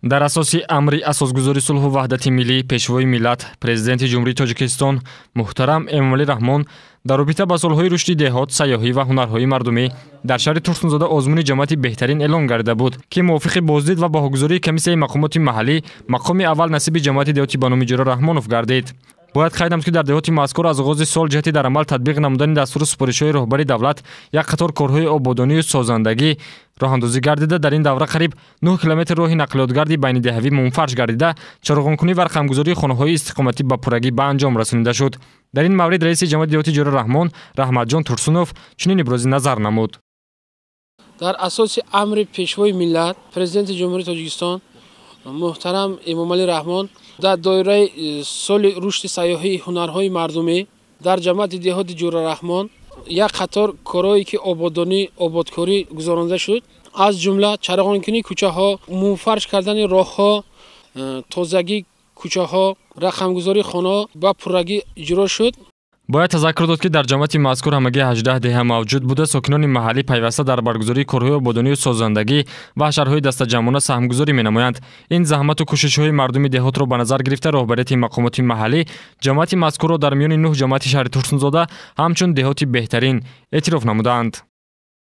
Дар асоси амри асосгузори сулҳу ваҳдати миллӣ, Пешвои миллат, Президенти Ҷумҳурии Тоҷикистон муҳтарам Эмомалӣ Раҳмон дар робита ба солҳои рушди деҳот, сайёҳӣ ва ҳунарҳои мардумӣ дар шаҳри Турсунзода озмуни ҷамоати беҳтарин эълон гардида буд, ки мувофиқи боздид ва баҳогузории комиссияи мақомоти маҳаллӣ мақоми аввал насиби ҷамоати деҳоти ба номи Ҷӯра Раҳмонов гардид. Бояд қайд намуд, ки дар деҳоти мазкур аз оғози сол ҷиҳати дар амал татбиқ намудани дастуру супоришҳои роҳбари давлат як қатор корҳои ободонию созандагӣ роҳандозӣ гардида, дар ин давра қариб 9 километр роҳи нақлиётгарди байнидеҳавӣ мумфарш гардида, чароғонкунӣ ва рақамгузории хонаҳои истиқоматӣ ба пуррагӣ ба анҷом расонида шуд. Дар ин маврид раиси ҷамоати деҳоти Ҷӯра Раҳмон Раҳматҷон Турсунов чунин ибрози назар намуд. Дар асоси амри Пешвои миллат, Президенти Ҷумҳурии Тоҷикистон муҳтарам Эмомалӣ Раҳмон дар доираи соли рушди сайёҳии ҳунарҳои мардумӣ дар ҷамоати деҳоти Ҷӯра Раҳмон як қатор корҳое ки ободонӣ, ободкорӣ гузаронида шуд, аз ҷумла чароғонкунии кӯчаҳо, мумфарш кардани роҳҳо, тозагии кӯчаҳо, рақамгузории хонаҳо ба пуррагӣ иҷро шуд. Бояд тазаккур дод, ки дар ҷамоати мазкур ҳамагӣ 18 деҳа мавҷуд буда, сокинони маҳаллӣ пайваста дар баргузории корҳои ободонию созандагӣ ва ҳашарҳои дастаҷамъона саҳмгузорӣ менамоянд. Ин заҳмату кӯшишҳои мардуми деҳотро ба назар гирифта, роҳбарияти мақомоти маҳаллӣ ҷамоати мазкурро дар миёни 9 ҷамоати шаҳри Турсунзода ҳамчун деҳоти беҳтарин эътироф намуданд.